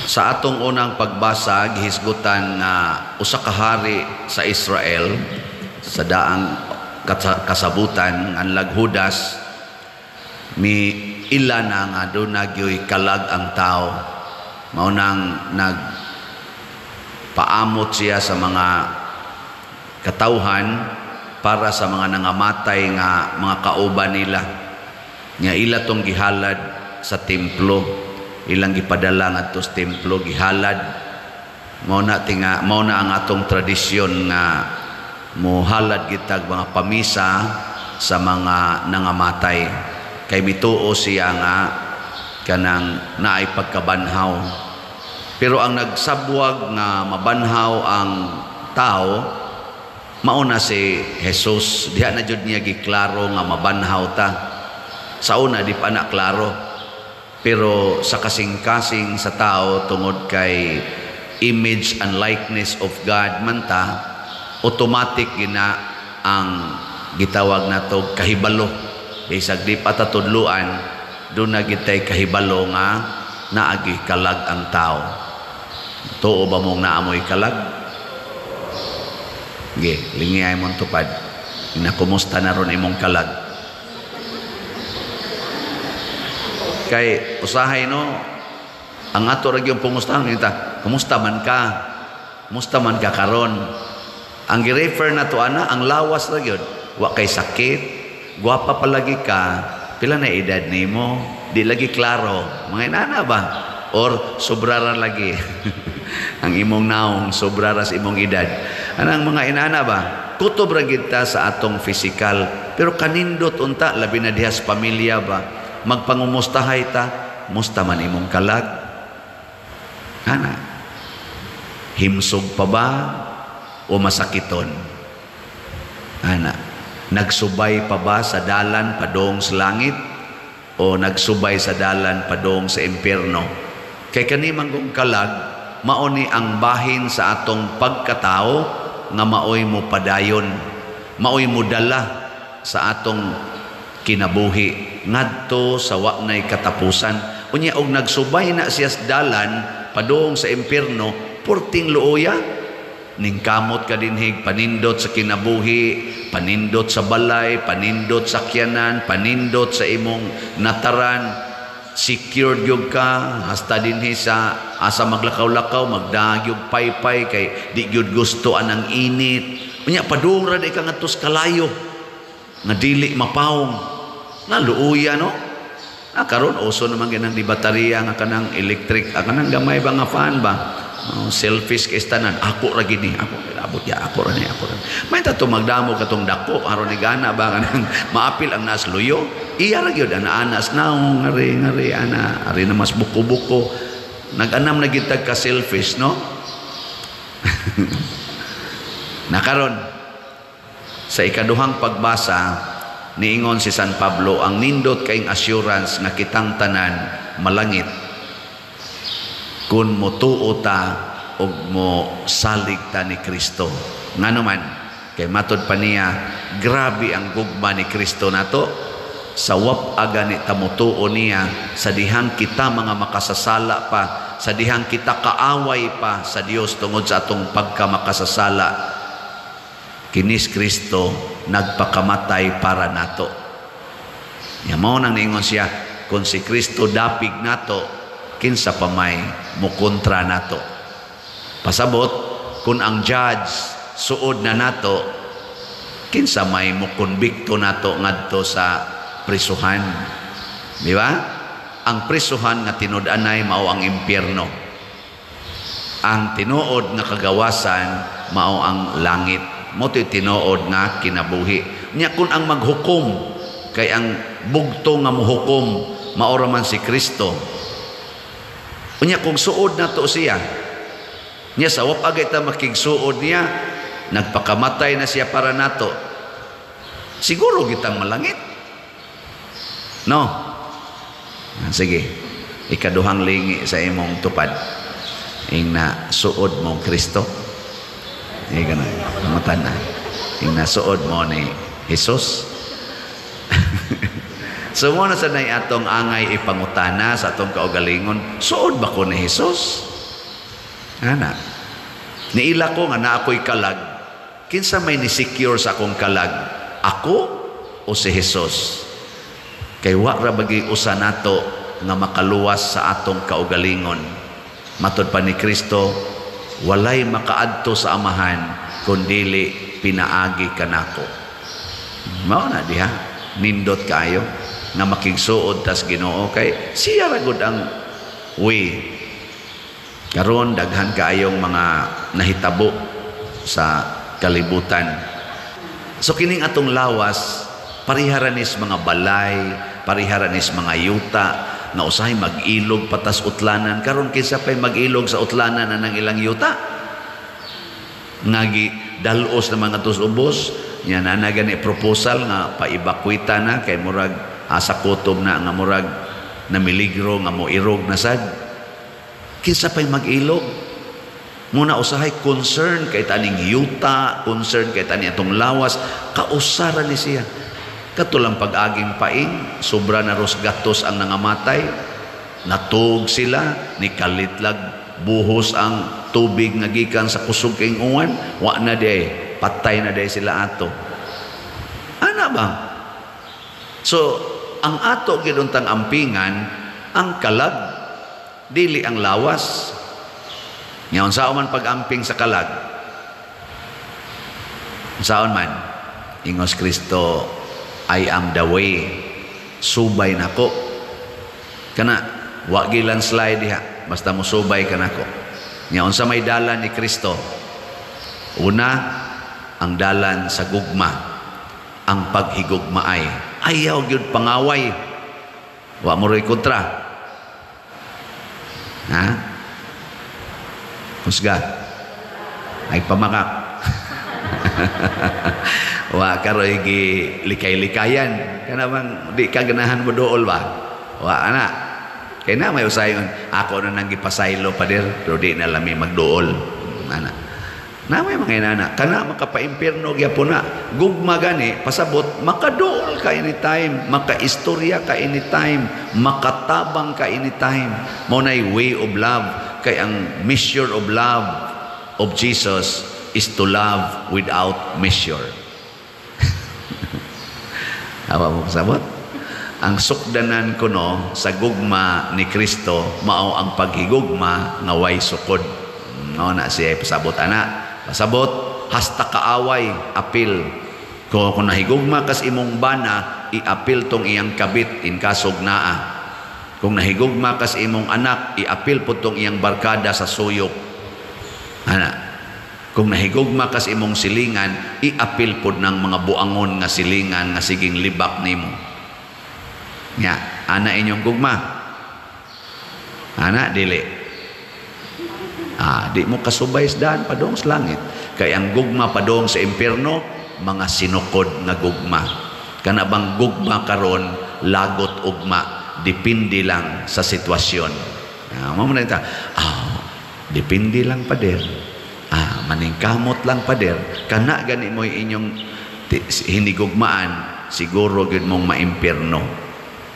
Sa atong unang pagbasa, gihisgutan nga usa ka hari sa Israel sa daang kasabutan nganlag Judas, mi ila na nga duna gyoy kalag ang tao. Mao nang nag paamot siya sa mga katawhan para sa mga nangamatay nga mga kauban nila. Nga ila tong gihalad sa templo, ilang gipadala ngadto sa templo, gihalad. Mao na tinga, mao na ang atong tradisyon nga mohalad kitag mga pamisa sa mga nangamatay kay mituo siya nga kanang naay pagkabanhaw. Pero ang nagsabwag nga mabanhaw ang tao mao na si Jesus. Diha na jud niya giklaro nga mabanhaw ta. Sa una di pa na klaro, pero sa kasing-kasing sa tao, tungod kay image and likeness of God man ta, automatic gina ang gitawag nato kahibalo. Bisag di pa ta tudluan, duna gitay kahibalo nga naagi kalag ang tao. Tuo ba mong naamoy kalag? Ge, lingi mong tupad. Na kumusta na ron imong kalag? Kay usahay no, ang ato ra gyud pumustahan kita, kumusta man ka? Kumusta man ka karon? Ang gi-refer na to ana ang lawas ra gyud. Wa kay sakit, gwapa palagi ka, pila na edad nimo? Di lagi klaro. Mga inana ba? Or sobrara lagi ang imong naong, sobrara sa imong edad. Anang mga inana ba? Kutob ra gid ta sa atong physical, pero kanindot unta labi na diha sa pamilya ba? Magpangumustahay ta, musta man imong kalag? Ana. Himsog pa ba o masakiton? Ana. Nagsubay pa ba sa dalan padong sa langit o nagsubay sa dalan padong sa impierno? Kay kani man kung kalag, mao ni ang bahin sa atong pagkatao nga maoy mo padayon, maoy mo dala sa atong kinabuhi ngadto sa wa nay katapusan. Unya og nagsubay na siya sa dalan padung sa impierno, purting luoya, ningkamot ka dinhig panindot sa kinabuhi, panindot sa balay, panindot sa sakyanan, panindot sa imong nataran, secured gyud ka hasta dinhi sa asa maglakaw-lakaw, magdagyog paypay kay di gyud gusto anang init. Unya padung ra di ka ngadto sa kalayo nga dili mapawong. Naluuya no? Ah, karon uso naman ginang di baterya nga kanang electric, ah, kanang gamay ba nga fan ba? Oh, selfish kay tanan. Ako ra gini, ako abot ya, ako ra ni, ako ra. May tato magdamo katong dako aron ni gana ba kanang maapil ang nas luyo. Iya ra gyud ana anas naong ngari ngari ana, ari na mas buko-buko. Nag-anam na gitag ka selfish no? Nakaron sa ikaduhang pagbasa, niingon si San Pablo ang nindot kaing assurance nga kitang tanan malangit kung motuo ta og mo salig ta ni Kristo. Ngano man kay matod pa niya, grabe ang gugma ni Kristo nato sa wap-aga ni tamutuo niya sa dihang kita mga makasasala pa, sa dihang kita kaaway pa sa Dios tungod sa atong pagkamakasasala. Kinis Kristo nagpakamatay para nato. Ya mao nang niingon siya, kung si Kristo dapig nato, kinsa pa may mukontra nato. Pasabot, kung ang judge suod na nato, kinsa may mukonbikto nato ngadto sa prisuhan. Di ba? Ang prisuhan nga tinud-anay mao ang impyerno. Ang tinuod nga kagawasan mao ang langit. Mo to'y tinuod nga kinabuhi. Nya kun ang maghukom kay ang bugto nga mohukom mao ra man si Kristo. Unya kung suod nato siya, nya sa wap agay ta makigsuod niya, nagpakamatay na siya para nato, siguro gitang malangit. No? Sige, ikaduhang lingi sa imong tupad. Ing na suod mo Kristo. Ika na, kamutan na. Ing nasuod mo ni Jesus. So mo na sa nay atong angay ipangutana sa atong kaugalingon, suod ba ko ni Jesus? Ana. Niila ko nga naa ko'y kalag. Kinsa may ni-secure sa akong kalag? Ako o si Jesus? Kay wa ra bagi usa nato nga makaluwas sa atong kaugalingon. Matod pa ni Kristo, walay makaadto sa Amahan kun dili pinaagi kanako. Mao na diha, nindot kaayo nga makigsuod tas Ginoo kay siya ra gud ang way. Karon daghan kaayong mga nahitabo sa kalibutan. So kining atong lawas parihara nis mga balay, parihara nis mga yuta nga usahay mag-ilog patas utlanan. Karon kinsa pay mag-ilog sa utlanan anang ilang yuta? Nga gi dalos na mga tos ubos nya na gani proposal nga pa-evacuate na kay murag asa kutob na nga murag namiligro nga moirog na sad. Kinsa pay mag-ilog? Muna usahay concern kay taning yuta, concern kay tani atong lawas, kausara ni siya. Katulang pag-aging paing, sobra na ros gatos ang nangamatay, natug sila, ni kalitlag buhos ang tubig nga gikan sa kusog kay uwan, wa na day, patay na day sila ato. Ana ba? So, ang ato gyud untang ampingan, ang kalag, dili ang lawas. Nga unsaon man pag-amping sa kalag? Unsaon man? Ingos Kristo, "I am the way." Subay nako. Kana wa gi landslide diha, basta mo subay ka nako. Nya unsa may dalan ni Kristo? Una, ang dalan sa gugma, ang paghigugmaay. Ayaw gyud pangaway. Wa mo roy kontra. Ha? Husga. Ay pamakak. Wa karoy gi likay-likayan. Kana bang di ka ganahan mo dool ba? Wa ana. Kay na may usayon ako na nang gipasaylo, pader, pero di na lami magduol. Ana. Na may mga inana kana makapaimpierno gyapon na. Gugma gani pasabot makaduol ka anytime, makaistorya ka anytime, makatabang ka anytime. Mao nay way of love, kay ang measure of love of Jesus is to love without measure. Awa mo pasabot? Ang sukdanan kuno sa gugma ni Kristo mao ang paghigugma nga way sukod. No na siya pasabot ana. Pasabot hasta kaaway apil. Kung nahigugma kas imong bana, iapil tong iyang kabit in kasog naa. Kung nahigugma kas imong anak, iapil po tong iyang barkada sa suyop. Ana. Kung nahigugma kas imong silingan, iapil pod ng mga buangon nga silingan nga siging libak nimo. Nya, ana inyong gugma. Ana dili. Ah, di mo kasubay sa daan padong sa langit. Kay ang gugma padong sa impierno, mga sinukod nga gugma. Kana bang gugma karon lagot ugma, depende lang sa sitwasyon. Ah, mao man ta. Ah, depende lang, pader. Ah, maningkamot lang, pader. Kana gani mo inyong hinigugmaan, siguro gyud mong maimpierno.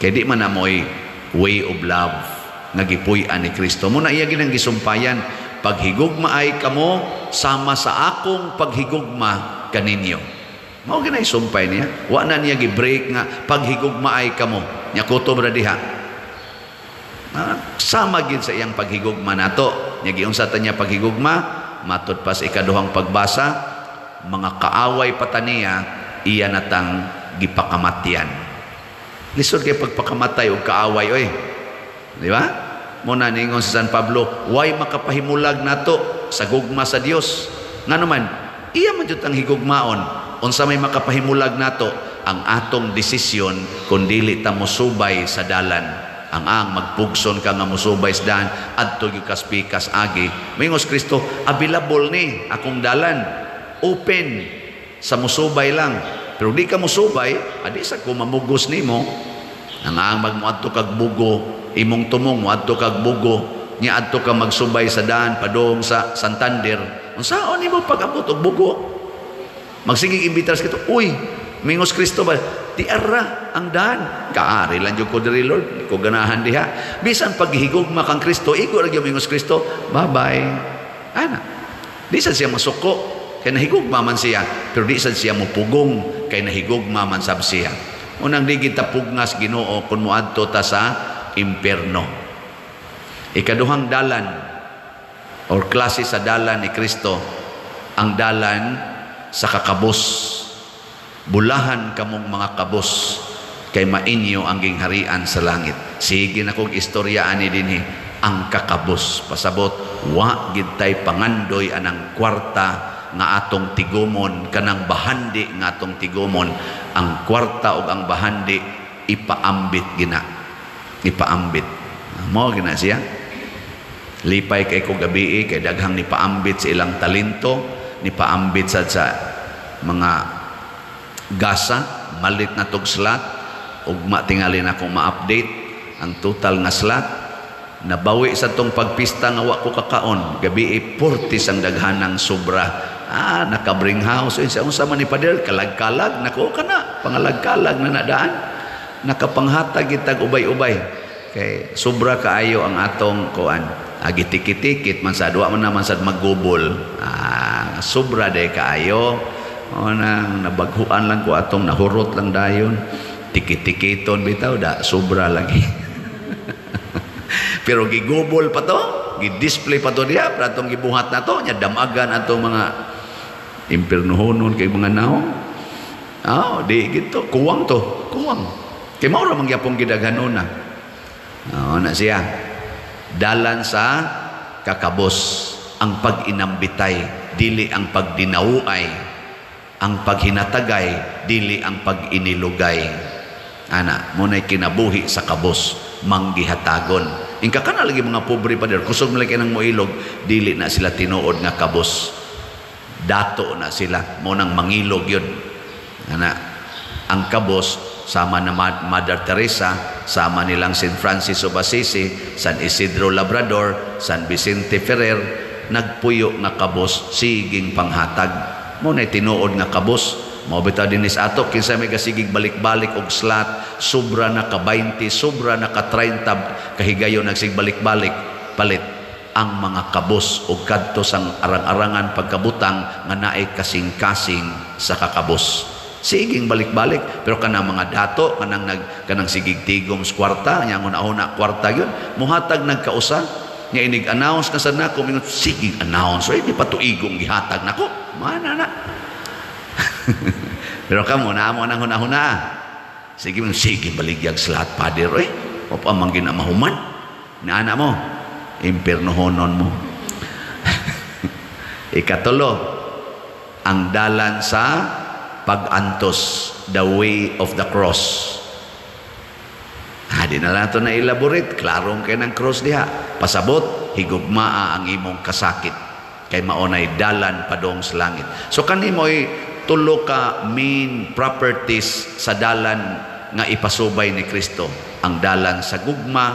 Kay di man na mo'y way of love nga gipuy-an ni Kristo. Muna iya ginang gisumpayan, paghigugma ay kamo sama sa akong paghigugma kaninyo. Mao ginay sumpay niya. Wa na niya gi-break nga paghigugma ay kamo. Nya kutob ra diha. Ah, sama gid sa iyang paghigugma nato. Nya giunsa ta niya paghigugma? Matud pa sa ikaduhang pagbasa, mga kaaway pataniya iya natang gipakamatyan. Lisod kay pagpakamatay og kaaway oy. Di ba? Muna ningon si San Pablo, way makapahimulag nato sa gugma sa Dios. Ngano man, iya man jud ang higugmaon. Unsa may makapahimulag nato? Ang atong desisyon kung dili ta mosubay sa dalan. Ang magpugson ka nga mosubay sa dalan, adto gyud kas pikas agi. Mingos Kristo, available ni akong dalan. Open sa mosubay lang. Pero di ka mosubay, adi sa ko mamugos nimo. Ang magmuadto kag bugo, imong tumong muadto kag bugo, nya adto ka magsubay sa daan padung sa Santander. Unsaon nimo pag-abot og bugo? Magsigig imbitar sa kito, uy, mingos Kristo ba? Di ara ang daan. Kaari lang jud ko diri, Lord, di ko ganahan diha. Bisan paghigugma kang Kristo, igo ra gyud mingos Kristo, bye-bye. Ana. Di sad siya masuko kay nahigugma man siya, pero di sad siya mupugong kay nahigugma man sab siya. Unang di kita pugnas Ginoo kung moadto ta sa impierno. Ikaduhang dalan or klase sa dalan ni Kristo, ang dalan sa kakabos. Bulahan kamong mga kabos kay mainyo ang gingharian sa langit. Sige na kog istorya ani dinhi ang kakabos. Pasabot, wa gid tay pangandoy anang kwarta nga atong tigumon, kanang bahandi nga atong tigumon. Ang kwarta ug ang bahandi ipaambit gina. Ipaambit. Mao gina siya. Lipay kay ko gabi kay daghang nipaambit sa ilang talento, nipaambit sad sa mga gasa, malit na tog slot, ugma tingali na akong ma-update ang total nga slot. Nabawi sa tong pagpista nga wa ko kakaon, gabi 40 ang daghanang sobra. Ah, naka-bring house unsa unsa man ni pader, kalag-kalag nako kana, pangalag-kalag na nadaan. Nakapanghatag kitag ubay-ubay kay sobra kaayo ang atong kuan. Agi tikit-tikit man sad, wa man naman sad maggubol. Ah, sobra day kaayo. O nang nabaghuan lang ko atong nahurot lang dayon. Tikit-tikiton bitaw da sobra lagi. Pero gigubol pa to, gi-display pa to diha, para atong gibuhat na to, nya damagan atong mga impiernohonon kay mga naong. Ah, di gito, kuwang to, kuwang. Kay mao ra man gyapon gidaghanona. Oh, na siya. Dalan sa kakabos, ang pag-inambitay, dili ang pagdinauay, ang paghinatagay, dili ang pag-inilugay. Ana, muna'y kinabuhi sa kabos, manggihatagon. Ingka ka na lagi mga pobre pa der, kusog na lagi nang moilog, dili na sila tinuod nga kabos. Dato na sila, mo nang mangilog yun. Ana, ang kabos, sama na Mother Teresa, sama nilang St. Francis of Assisi, San Isidro Labrador, San Vicente Ferrer, nagpuyo nga kabos, siging panghatag. Mo na tinuod nga kabos. Mao bitaw dinis ato kinsa may gasigig balik-balik og slot, sobra na ka 20, sobra na ka 30 kahigayon nagsig balik-balik palit ang mga kabos og kadto sang arang-arangan pagkabutang nga naay kasing-kasing sa kakabos. Siging balik-balik, pero kanang mga dato kanang nag kanang sigig tigom sa kwarta nya una-una kwarta gyud muhatag nagkausa nya inig announce na sad nako, mingon sigig announce oy di pa tuigong gihatag nako mana na. Pero kamo na mo nang huna-huna. Sige mo sige baligyag slot pader oy. O pa man gina mahuman. Naana mo impiernohonon mo. Ikatulo, ang dalan sa pag-antos, the way of the cross. Ha, di na lang ito na elaborate. Klarong kay ng cross diha. Pasabot, higugmaa ang imong kasakit. Kay maunay dalan padong sa langit. So kanimoy tulo ka main properties sa dalan nga ipasubay ni Kristo. Ang dalan sa gugma,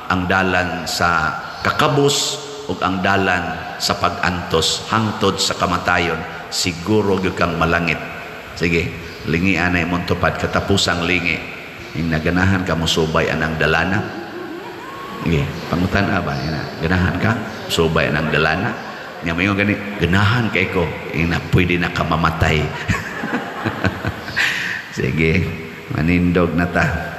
ang dalan sa kakabos, ug ang dalan sa pag-antos hangtod sa kamatayon. Siguro gyud kang malangit. Sige, lingian na imong tupad, katapusang lingi. Yung naganahan ka mosubay anang dalana. Sige, pangutan ba? Ganahan ka subay anang dalana. Nga mayon gani, ganahan kay ko, ina pwede na ka mamatay. Sige, manindog na ta.